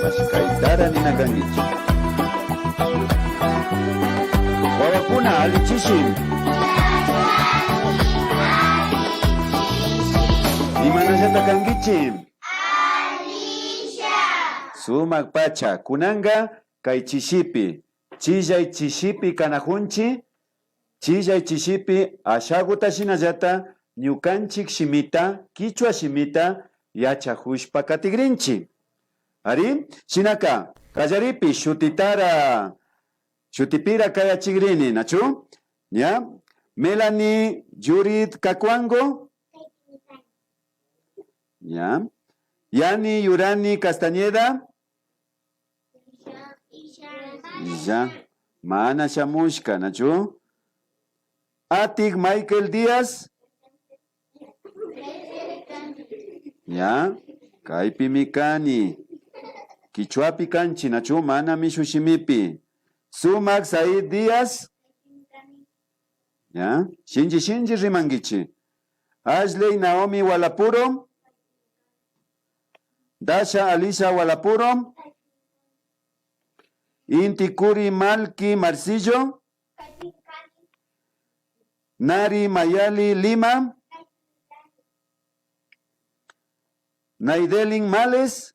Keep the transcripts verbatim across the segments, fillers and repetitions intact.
Mashkaytara nina kankichi. Wawakuna, alli chishi. Imanallata kankichi? Sumak pacha. Kunanka kay chishipi, chillay chishipi kanajunchi. Chillay chishipi ashaguta shinallata ñukanchik shimita, kichwa shimita yachajushpa katigrinchi. Ari, shinaka, kallaripi shutitara, shutipira kayachigrini, nachu? Ña, Melanie Judith Cacuango. Ña, Yani Yurani Castañeda. Ya, mana shamushka, nachu? Atik Michael Díaz. Ya, kaypimi kani. Kichwapi kanchi, nachu? Mana mishu shimipi. Sumak Said Díaz. Ya, shinchi shinchi rimankichi. Ashley Naomi Walapuro. Dasha Alicia Walapuro. Inti Kuri Malki Marcillo. Nari Mayali Lima. Naidelin Males.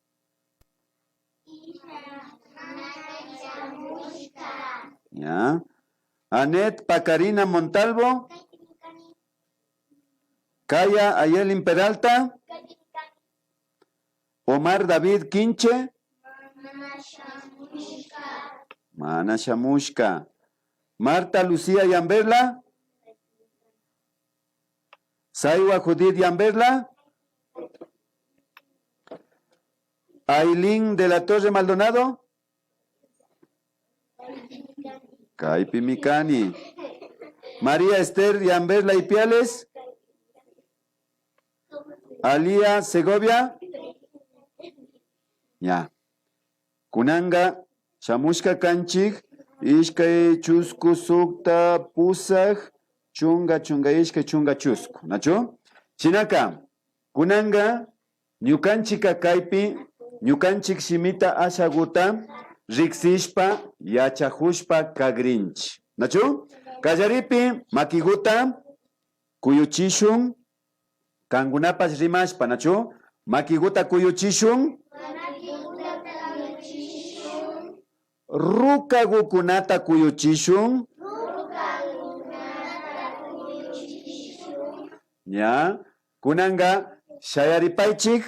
Ya. Anet Pacarina Montalvo. Kaya Ayelin Peralta. Omar David Quinche. Mana shamushka. Marta Lucía Yamberla. Saiwa Judith Yamberla. Ailín de la Torre Maldonado. Kaypimi kani. María Esther Yamberla Ipiales. Alia Segovia. Ya. Kunanka shamushka kanchik ishkay chusku sukta pusak chunka chunka ishkay chunka chusku, nachu? Shinaka, kunanka ñukanchikka kaypi ñukanchik shimita ashaguta riksishpa yachajushpa kagrinchi, nachu? Kallaripi makiguta kuyuchishun. Kankunapash rimashpa, nachu? Makiguta kuyuchishun. Rukagukunata kuyuchishun. Ya. Kunanka shayaripaychik.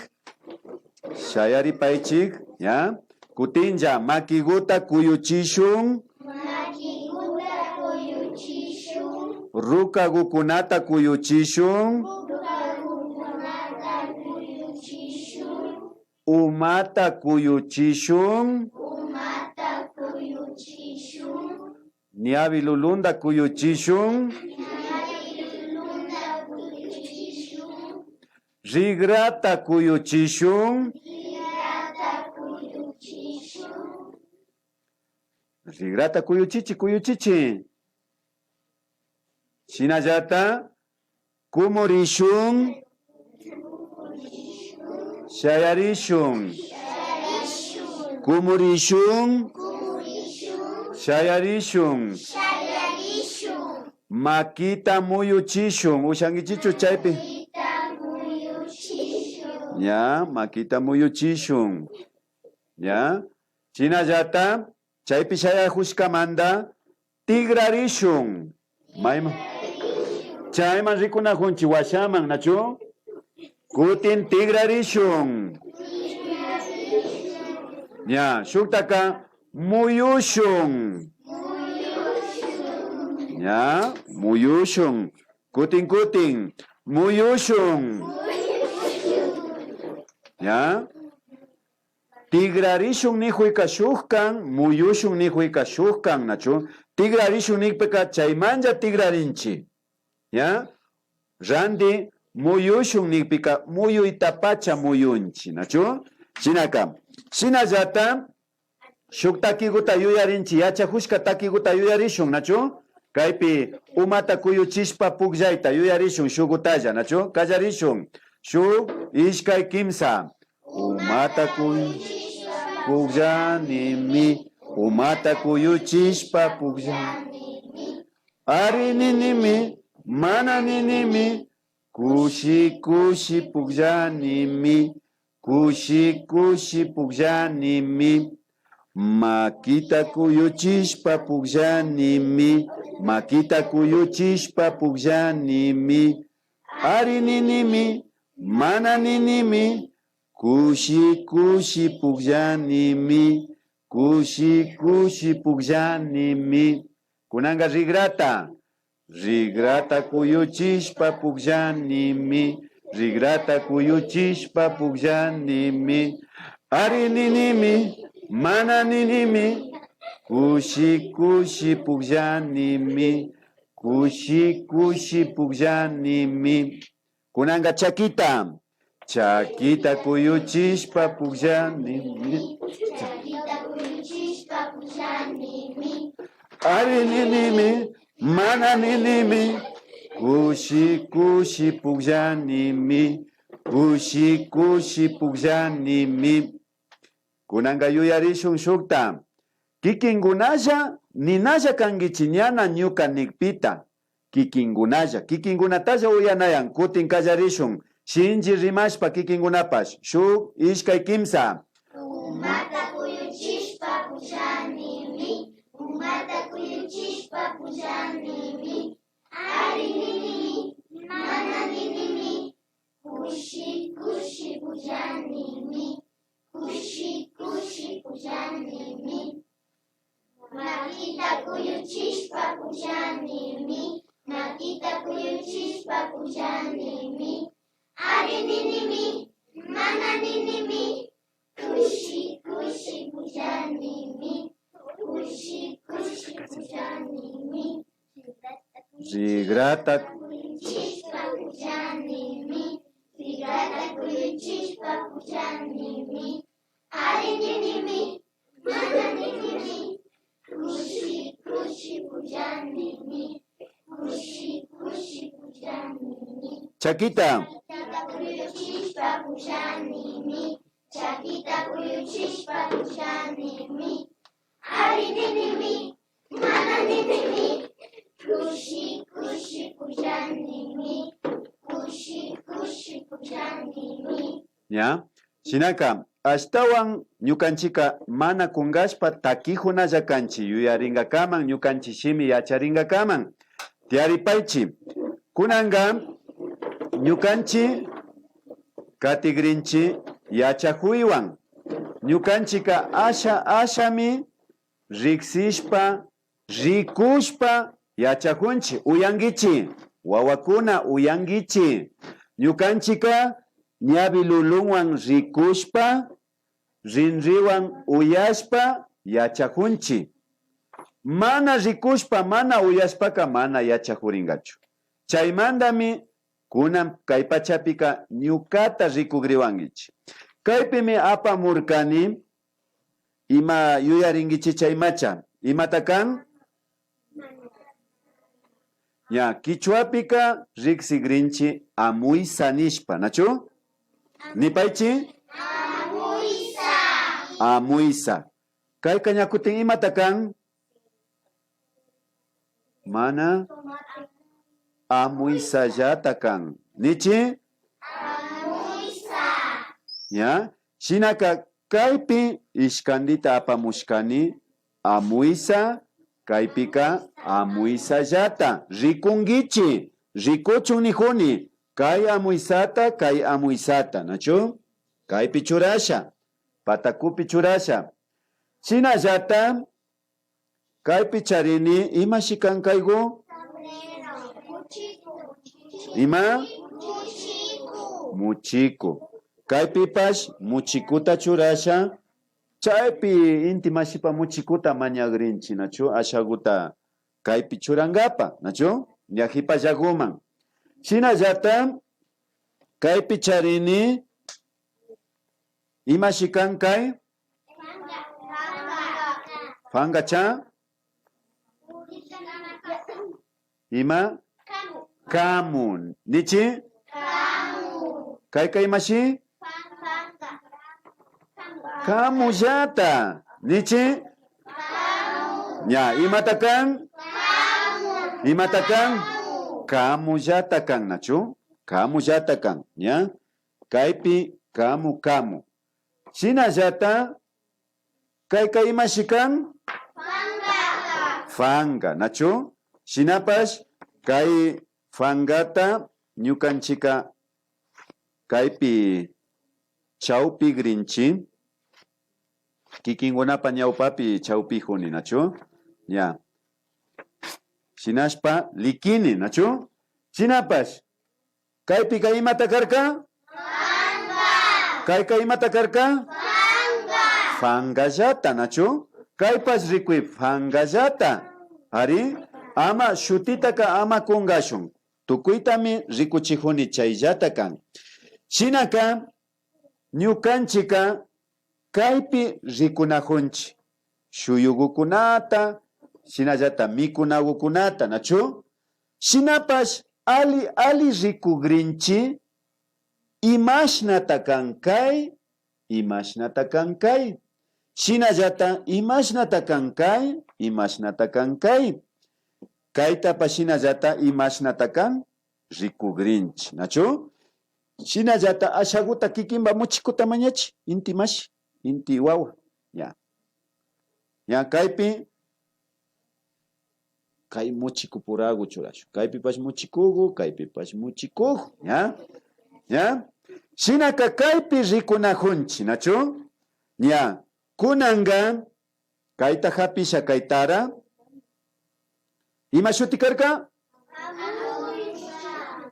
Shayaripaychik, ya. Kutinlla, makiguta kuyuchishun. Makiguta kuyuchishun. Rukagukunata kuyuchishun. Rukagukunata kuyuchishun. Umata kuyuchishun. Umata kuyuchishun. Ñawi lulunta kuyuchishun. Ñawi lulunta kuyuchishun. Rigrata kuyuchishun. Rigrata kuyuchishun. Rigrata kuyuchichi, kuyuchichi. Shinallata kumurishun. Shayarishun. Kumurishun. Shayarishun. Makita muyuchishun. Ushankichichu chaypi? Ya, makita muyuchishun. Ya. Shinallata chaypi shayajushkamanta tigrarishun. Mayman? Chayman rikunajunchi washaman, nachu? Kutin tigrarishun. Ya, shuktaka muyushun. Ya, muyushun. Kutin kutin muyushun. Ya. Tigrarishun nijuyka shuk kan, muyushun nijuyka shuk kan, nachu? Tigrarishun nikpika chaymanlla tigrarinchi. Ya? Randi muyushun nikpika muyuytapacha muyunchi, nachu? Shinaka, shinallata shuk takiguta yuyarinchi, yachajushka takiguta yuyarishun, nachu? Kaypi umata kuyuchishpa pukllayta yuyarishun shugutalla, nachu? Kallarishun. Shuk, ishkay, kimsa. Umata kuy- pukllanimi, umata kuyuchishpa pukllanimi. Ari ninimi, mana ninimi, kushi kushi pukllanimi, kushi kushi pukllanimi. Makita kuyuchishpa pukllanimi, makita kuyuchishpa pukllanimi. Ari ninimi, mana ninimi, kushi kushi pukllanimi, kushi kushi pukllanimi. Kunanka rikrata, rikrata kuyuchishpa pukllanimi, rikrata kuyuchishpa pukllanimi. Ari ninimi, mana ninimi, kushi kushi pukllanimi, kushi kushi pukllanimi. Kunanka chakita, chakita kuyuchishpa pukllanimi. Chakita kuyuchishpa pukllanimi. Ari ninimi, mana ninimi, kushi kushi pukllanimi, kushi kushi pukllanimi. Kunanka yuyarishun shukta. Kikinkunalla ninalla kankichi ñana ñuka nikpita. Kikinkunalla, kikinkunatalla uyanayan, kutin kallarishun, shinchi rimashpa kikinkunapash, shuk, ishkay, kimsa. Umata kuyuchishpa pukllanimi, umata kuyuchishpa pukllanimi, ari ninimi, mana ninimi, kushi kushi pukllanimi, kushi kushi pukllanimi. Makita kuyuchishpa pukllanimi, makita kuyuchishpa pukllanimi. Ari ninimi, mana ninimi, kushi kushi pukllanimi, kushi kushi pukllanimi. Rikrata kuyuchishpa pukllanimi, rikrata kuyuchishpa pukllanimi. Ari ninimi, mana ninimi, kushi kushi pukllanimi, kushi kushi pukllanimi. Chakita. Chakita kuyuchishpa pukllanimi, chakita kuyuchishpa pukllanimi. Ari ninimi, mana ninimi, kushi kushi pukllanimi, kushi kushi pukllanimi. Ya. Shinaka, ashtawan ñukanchika mana kunkashpa takijunalla kanchi, yuyarinkakaman, ñukanchi shimi yacharinkakaman. Tiyaripaychi. Kunanka ñukanchi katigrinchi yachajuywan. Ñukanchika asha ashami riksishpa, rikushpa yachajunchi. Uyankichi, wawakuna, uyankichi. Ñukanchika ñawi lulunwan rikushpa, rinriwan uyashpa yachajunchi. Mana rikushpa, mana uyashpaka mana yachajurinkachu. Chaymantami kunan kay pachapika ñukata rikugriwankichi. Kaypimi apamurkani. Ima yuyarinkichi chaymacha? Imata kan? Ya, kichwapika riksigrinchi amuysa nishpa, nachu? Nipaychi? Amuysa. Amuysa. Kayka ña kutin imata kan? Mana amuysallata kan. Nichi? Amuysa. Ya. Shinaka kaypi ishkandita apamushkani amuysa, kaypika amuysallata. Rikunkichi, rikuchun nijuni, kay amuysata, kay amuysata, nachu? Kaypi churasha, patakupi churasha. Shinallata, kaypi charini, imashi kan kayku? Ima? Muchiku. Kaypipash muchikuta churasha. Chaypi inti mashipa muchikuta mañagrinchi, nachu? Ashaguta kaypi churankapa, nachu? Ña jipallaguman. Shinallata kaypi charini, imashi kan kay? Pankacha? Ima? Kamu. Nichi? Kayka imashi? Kamullata. Nichi? Ña, imata kan? Imata kan? Kamullata kan, nachu? Kamullata kan, ña? Kaypi kamu, kamu. Shinallata, kayka imashi kan? Fanga, nachu? Shinapash, kay fangata ñukanchika kaypi chawpigrinchi, kikinkunapa ñawpapi chawpijuni, nachu? Ña. Shinashpa likini, nachu? Shinapash, kaypika imata karka? Kayka imata karka? Fangallata, nachu? Kaypash rikuy fangallata. Ari, ama shutitaka ama kungashun. Tukuytami rikuchijuni chayllata kan. Shinaka, ñukanchika kaypi rikunajunchi shuyugukunata, shinallata mikunagukunata, nachu? Shinapash ali ali rikugrinchi imashnata kan kay, imashnata kan kay. Shinallata imashnata kan kay, imashnata kan kay. Kaytapash shinallata imashnata kan rikugrinchi, nachu? Shinallata ashaguta kikinpa muchikuta mañachi, inti mashi, inti wawa. Ña. Ña kaypi, kay muchikupuragu churashun. Kaypipash muchikugu, kaypipash muchikugu. Ña. Ña. Shinaka kaypi rikunajunchi, nachu? Ña. Kunanga, kayta japisha kaytara. Ima shuti karka?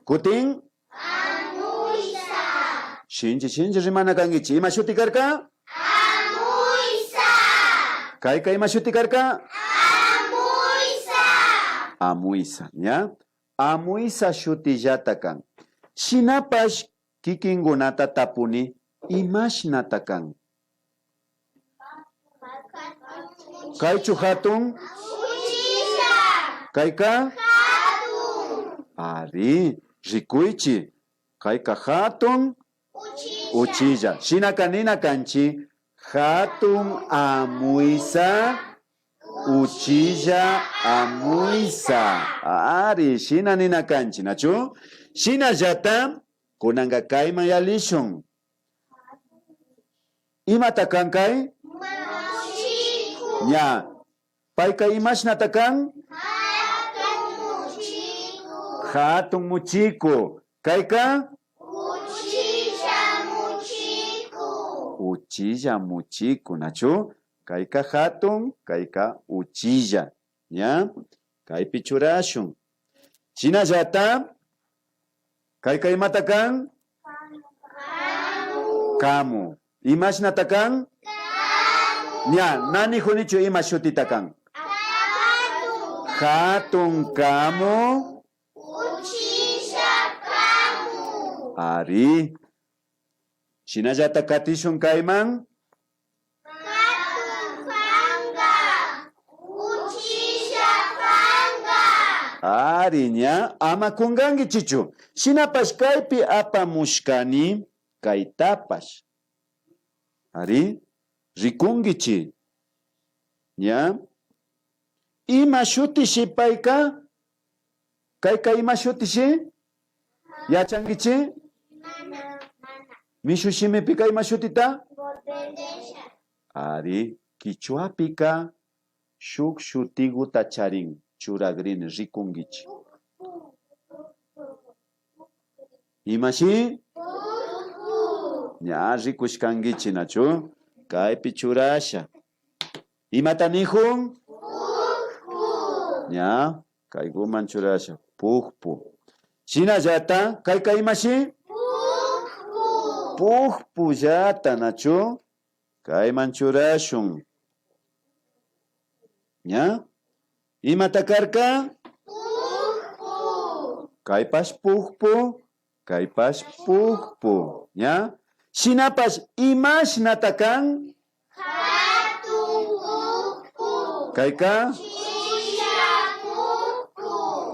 Kutin? Shinchi, shinchi rimana kankichi. Ima shuti karka? Kayka ima shuti karka? Amuysa, ña? Amuysa shutillata kan. Shinapash kikinkunata tapuni, imashnata kan? Kaychu jatun? Kayka? Ari, rikuychi. Kayka jatun uchilla. Shinaka nina kanchi, jatun amuysa, uchilla amuysa. Ari, shina nina kanchi, nachu? Shinallata, kunanka kayman yalishun. Imata kan kay? Ña. Payka imashnata kan? Jatun muchiku. Kayka? Uchilla muchiku. Uchilla muchiku, nachu? Kayka jatun, kayka uchilla. Ña, kaypi churashun. Shinallata, kayka imata kan? Kamu. Imashnata kan? Ña, na nijunichu ima shutita kan. Jatun kamu. Uchilla kamu. Ari. Shinallata katishun kayman. Jatun panka, uchilla panka. Ari, ña, ama kunkankichichu. Shinapash kaypi apamushkani kaytapash. Ari, rikunkichi. Ña. Ima shutishi payka? Kayka ima shutishi? Yachankichi? Mishu shimipika ima shutita? Ari, kichwapika shuk shutiguta charin, churagrini, rikunkichi. Imashi? Ña rikushkankichi, nachu? Kaypi churasha. Imata nijun? Ña, kayguman churasha. Pukpu. Shinallata, kayka imashi? Pukpullata, nachu? Kayman churashun. Ña? Imata karka? Pukpu. Kaypash pukpu, kaypash pukpu. Ña? Shinapash imashnata kan? Jatun pukpu. Kayka? Uchilla pukpu.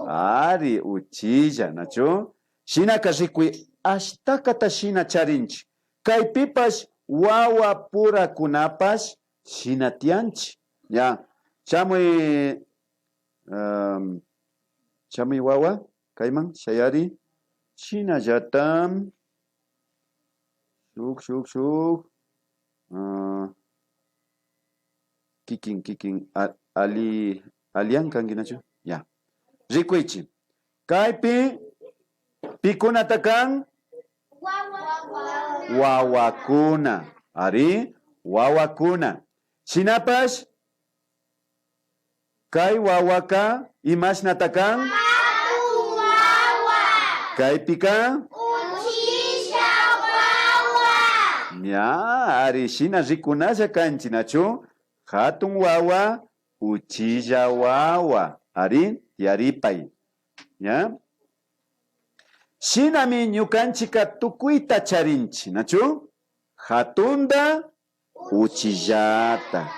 Ari, uchilla, nachu? Shinaka rikuy, ashtakata shina charinchi. Kaypipash wawapurakunapash shina tiyanchi. Ya, shamuy, em, shamuy wawa, kayman shayari. Shinallata shuk, shuk, shuk, ah, kikin, kikin, a-, ali-, alian kankinachu? Ya. Rikuychi. Kaypi pikunata kan? Wawakuna. Ari, wawakuna. Shinapash, kay wawaka imashnata kan? Hatun wawa. Kaypika? Uchilla wawa. Ña, ari, shina rikunalla kanchi, nachu? Hatun wawa, uchilla wawa. Ari, tiyaripay. ¿Ya? Shinami ñukanchika tukuyta charinchi, nachu? Hatunda, uchillata.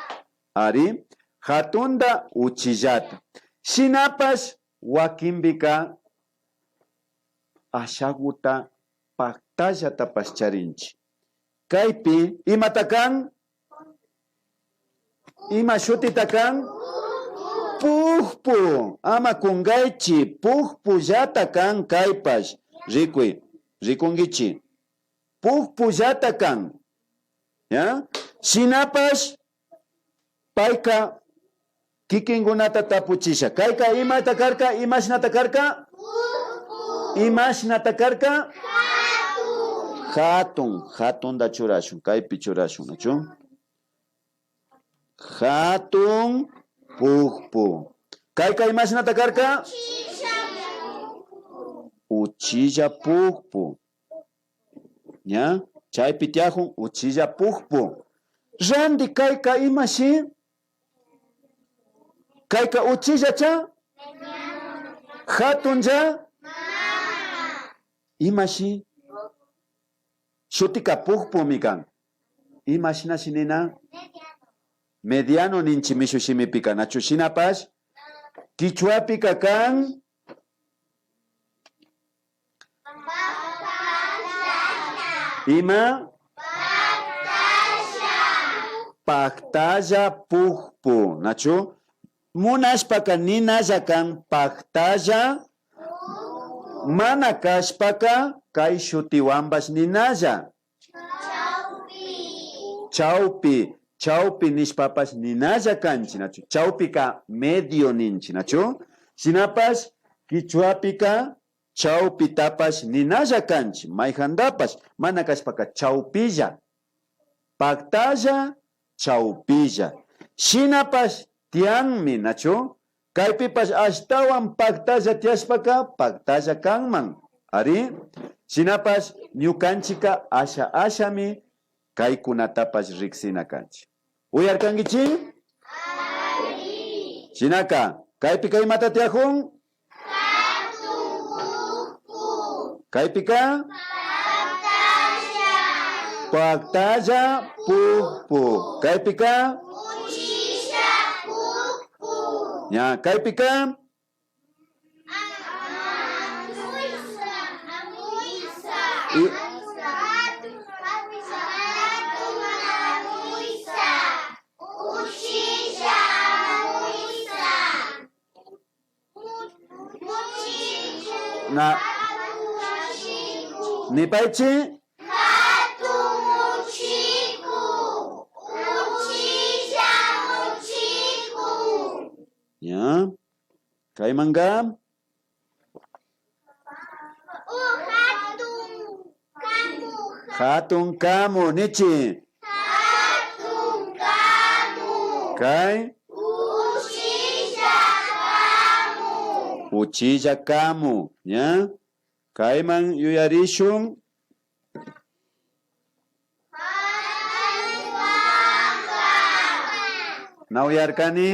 Ari, hatunda, uchillata. Shinapash wakinpika ashaguta paktallatapash charinchi. Kaypi imata kan? Ima shutita kan? Pukpu. Ama kungaychi, pukpullata kan kaypash. Rikuy, rikunkichi. Pukpullata kan. ¿Ya? Shinapash payka kikinkunata tapuchisha. Kayka imata karka? Imashnata karka? Imashnata karka? Hatun, hatunta churashun, kaypi churashun, nachu? Hatun pukpu. Kayka imashnata karka? Uchilla pukpu. ¿Ya? Chaypi tiyakun uchilla pukpu. Randi kayka imashi? Kayka uchillacha? Hatunlla? Imashi? Shutika pukpumi kan. Imashinashi nina? Mediano ninchi mishu shimipika, nachu? Shinapash kichwapika kan. Ima? Paktalla pukpu, nachu? Munashpaka ninalla kan paktalla, mana kashpaka kay shutiwanpash ninalla. Chawpi, chawpi nishpapash ninalla kanchi, nachu? Chawpika medio ninchi, nachu? Shinapash kichwapika chawpitapash ninalla kanchi, mayjantapash, mana kashpaka chawpilla. Paktalla, chawpilla. Shinapash tiyanmi, nachu? Kaypipash ashtawan paktalla tiyashpaka paktalla kanman. Ari, shinapash ñukanchika asha ashami kaykunatapash riksina kanchi. Uyarkankichi? Shinaka, kaypika imata tiyakun? Kaypika? Paktalla pukpu. Kaypika? Ña, kaypika? I- Na. Nipaychi. Hatun muchiku, uchilla muchiku. Ya. Kaymanka. Hatun kamu. Hatun kamu, nichi. Hatun kamu. Kay. Uchilla kamu. Uchilla kamu, ya. Kayman yuyarishun. Na uyarkani.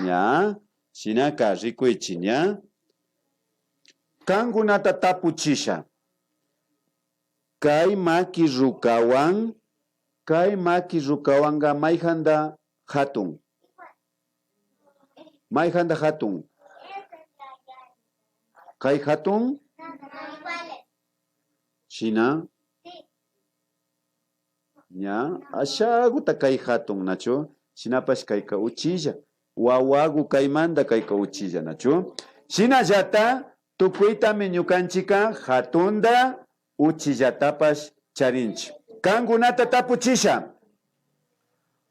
Ña, shinaka rikuychi, ña. Kankunata tapuchisha. Kay maki rukawan, kay maki rukawanka mayjanta hatun? Mayjanta hatun? Kay hatun? Shina? Ña, ashaguta kay hatun, nachu? Shinapash kayka uchilla. Wawagu kaymanta kayka uchilla, nachu? Shinallata tukuytami ñukanchika hatunta uchillatapash charinchi. Kankunata tapuchisha.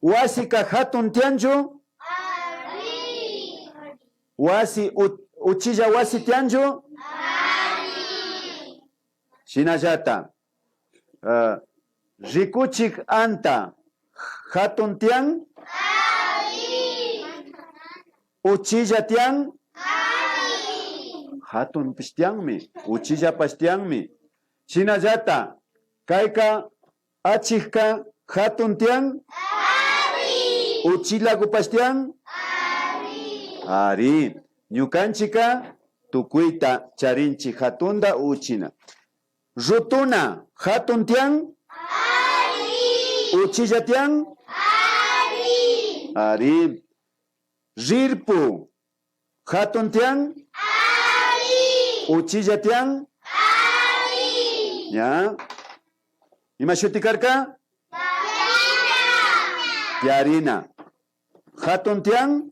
Wasika hatun tiyanchu? Wasi, u-, uchilla wasi tiyanchu? Shinallata, ah, rikuchik anta hatun tiyan? Uchilla tiyan? Hatunpish tiyanmi, uchillapash tiyanmi. Shinallata, kayka achikka hatun tiyan? Uchillagupash tiyan? Ari. Ñukanchika tukuyta charinchi hatunta uchina. Rutuna hatun tiyan? Uchilla tiyan? Ari. Rirpu hatun tiyan? Uchilla tiyan? Ña. Ima shuti karka? Tiyarina. Hatun tiyan?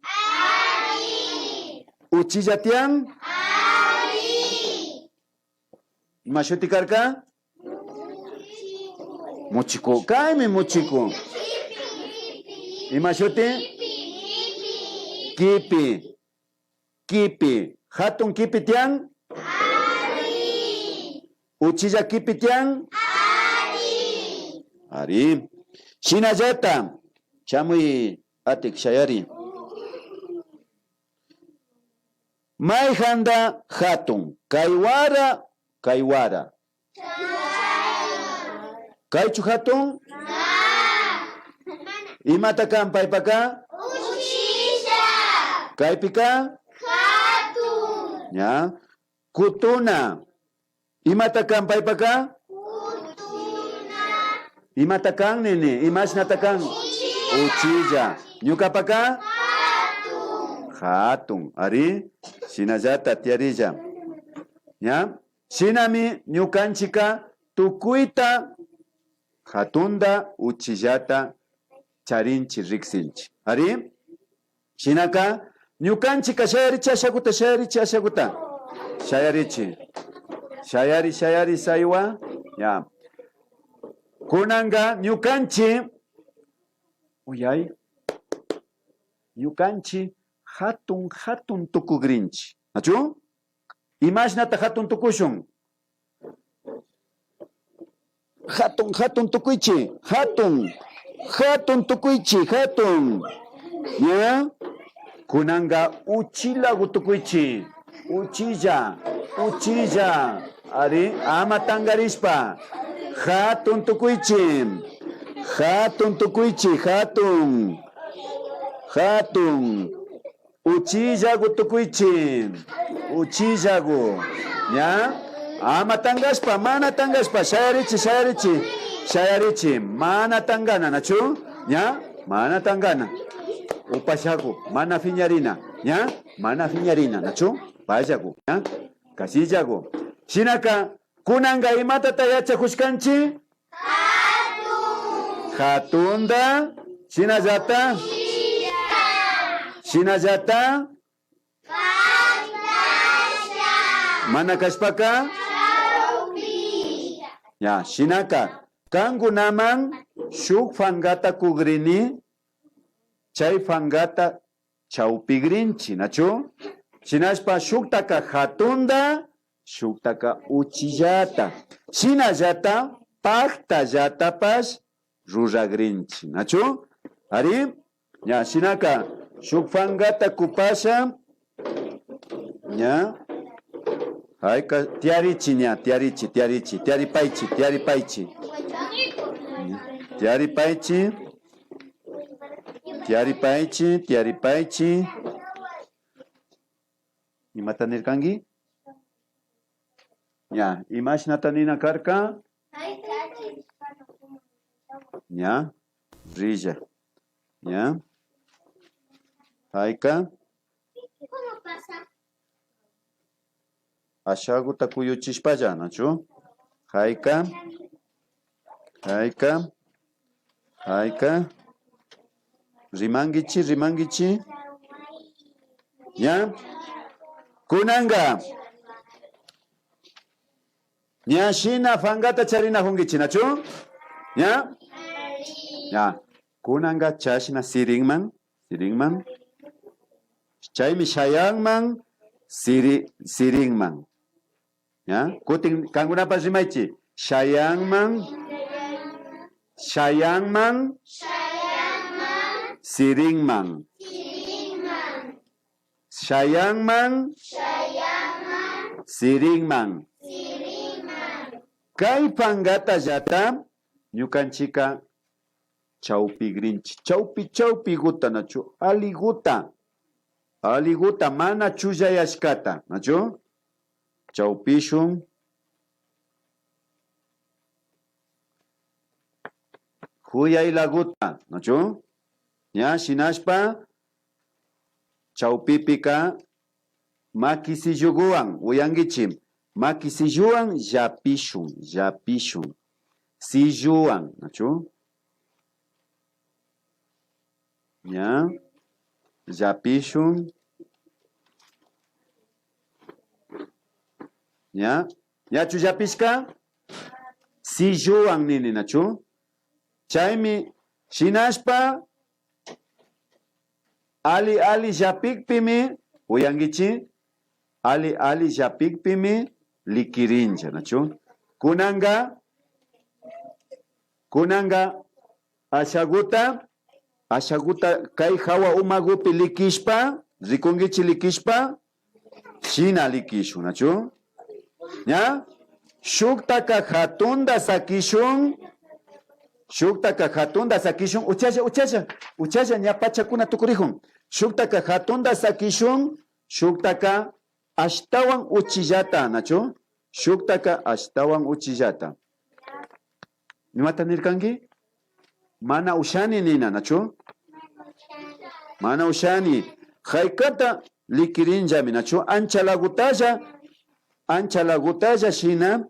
Uchilla tiyan? Ima shuti karka? Muchiku. Kaymi muchiku. Ima shuti? Kipi. Kipi. Hatun kipi tiyan? Uchilla kipi tiyan? Ari. Shinallata. Shamuy atik shayari. Mayhanta hatun? Kay wara, kay wara. Kaychu hatun? Imata kan paypaka? Kaypika? Ña. Kutuna. Imata kan paypaka? Imata kan nini? Imashnata kan? Uchilla. Ñukapaka? Hatun. Ari. Shinallata tiyarilla. Ña. Shinami ñukanchika tukuyta hatunta uchillata charinchi, riksinchi. Ari? Shinaka ñukanchika shayarichi ashaguta, shayarichi ashaguta. Shayarichi. Shayari, shayari, saywa. Ya. Kunanka ñukanchi, uyay, ñukanchi hatun, hatun tukugrinchi. Nachu? Imashnata hatun tukushun? Hatun, hatun tukuychi, hatun, hatun tukuychi, hatun. Ña? Kunanka uchillagu tukuychi, uchilla, uchilla. Ari, ama tangarishpa. Hatun tukuychi, hatun tukuychi, hatun, hatun. Uchillagu tukuychi. Uchillagu. Ña? Ama tangashpa, mana tangashpa, shayarichi, shayarichi, shayarichi. Mana tangana, nachu? Ña? Mana tangana. Upashagu, mana fiñarina. Ña? Mana fiñarina, nachu? Pallagu. Ña? Kashillagu. Shinaka, kunanka imatata yachakushkanchi? Hatunta. Shinallata. Shinallata. Mana kashpaka. Ya, shinaka. Kankunaman shuk pankata kugrini. Chay pankata chawpigrinchi, nachu? Shinashpa shuktaka hatunta, shuktaka uchillata, shinallata paktallatapash ruragrinchi, nachu? Ari, ña, shinaka shuk pankata kupasha, ña, hayka, tiyarichi, ña, tiyarichi, tiyarichi, tiyaripaychi, tiyaripaychi, tiyaripaychi. Tiyaripaychi, tiyaripaychi. Imata nirkanki? Ya, imashnata nina karka? Ya, rilla. Ya. Hayka. ashaguta kuyuchishpalla, nachu? Hayka, hayka, hayka. Rimankichi, rimankichi. Ya. Kunanka. Ña shina fangata charinajunkichi, nachu? Ya. Ya. Kunanka chashna sirinman, sirinman. Chaymi shayanman, siri-, sirinman. Ya. Kutin kankunapash rimaychi. Shayanman, shayanman, sirinman. Shayanman, sirinman. Kay pangatallata ñukanchika chawpigrinchi. Chawpi, chawpiguta, nachu? Aliguta. Aliguta, mana chullayashkata, nachu? Chawpishun. Juyaylaguta, nachu? Ña, shinashpa, chawpipika, makisilluguwan, uyankichi, makisilluwan llapishun, llapishun, silluwan, nachu? Ña, llapishun. Ña, ñachu llapishka? Silluwan nini, nachu? Chaymi, shinashpa, ali, ali llapikpimi, uyankichi, ali, ali llapikpimi likirinlla, nachu? Kunanka, kunanka, ashaguta, ashaguta kay jawa umagupi likishpa, rikunkichi likishpa, shina likishun, nachu? Ña? Shuktaka jatunta sakishun, shuktaka jatunta sakishun, uchalla, uchalla, uchalla, ña pachakuna tukurijun. Shuktaka jatunta sakishun, shuktaka ashtawan uchillata, nachu? Shuktaka ashtawan uchillata. Imata nirkanki? Mana ushani nina, nachu? Mana ushani. Jaykata likirinllami, nachu? Ancha lagutalla, ancha lagutalla shina,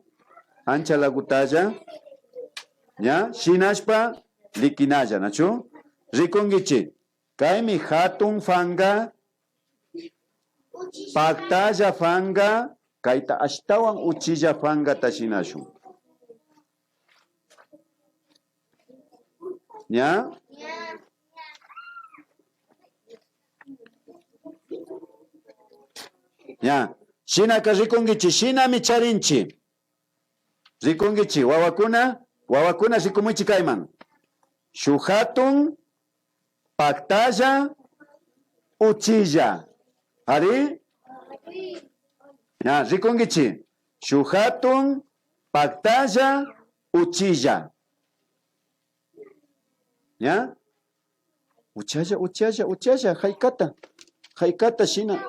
ancha lagutalla, ña, shinashpa likinalla, nachu? Rikunkichi, kaymi jatun fanga, paktalla fanga, kayta ashtawan uchilla fangata shinashun. ¿Ya? Ya. Shinaka rikunkichi, shinami charinchi. Rikunkichi, wawakuna, wawakuna rikumuychi kayman. Shuk jatun paktalla uchilla. Ari? Ya, rikunkichi. Shuk jatun paktalla uchilla. Ya? Uchalla, uchalla, uchalla, jaykata, jaykata shina,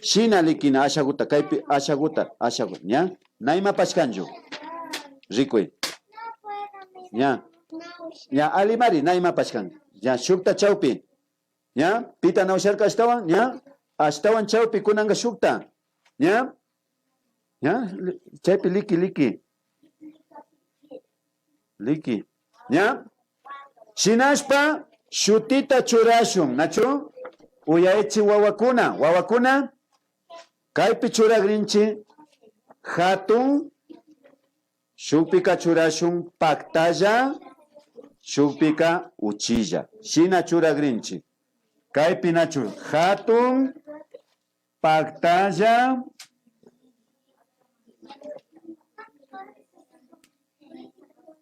shina likina ashaguta, kaypi ashaguta, ashaguta, ña, na imapash kanchu. Rikuy. Ña, ña, alimari, na imapash kan. Ña, shukta chawpi. Ña, pita na usharka ashtawan, ña, ashtawan chawpi kunanka shukta. Ña, ña, li-, chaypi liki, liki. Liki. ¿Ya? Shinashpa shutita churashun, nachu? Uyaychi wawakuna, wawakuna. Kaypi churagrinchi jatun, shukpika churashun paktalla, shukpika uchilla. Shina churagrinchi. Kaypi nachu jatun, paktalla,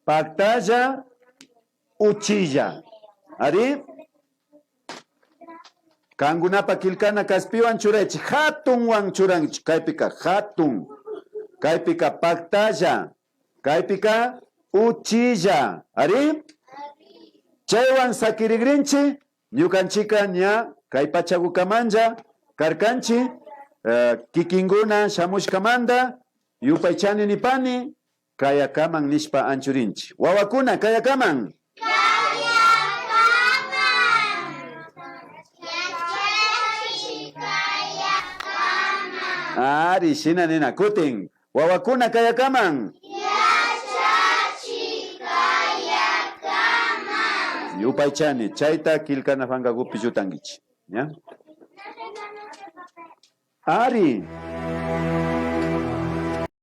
paktalla, uchilla. Ari. Kankunapa killkana kaspiwan churaychi. Jatunwan churanchi. Kaypika jatun. Kaypika paktalla. Kaypika uchilla. Ari. Chaywan sakirigrinchi. Ñukanchika ña kay pachagukamanlla karkanchi, eh, kikinkuna shamushkamanta yupaychani nipani, kayakaman nishpa anchurinchi. Wawakuna, kayakaman. Kayakaman. Yachachi, kayakaman. Ari, shina nina. Kutin, wawakuna kayakaman. Yachachik kayakaman. Yupaychani, chayta killkana pankakupi llutankichi. ¿Ya? Ari,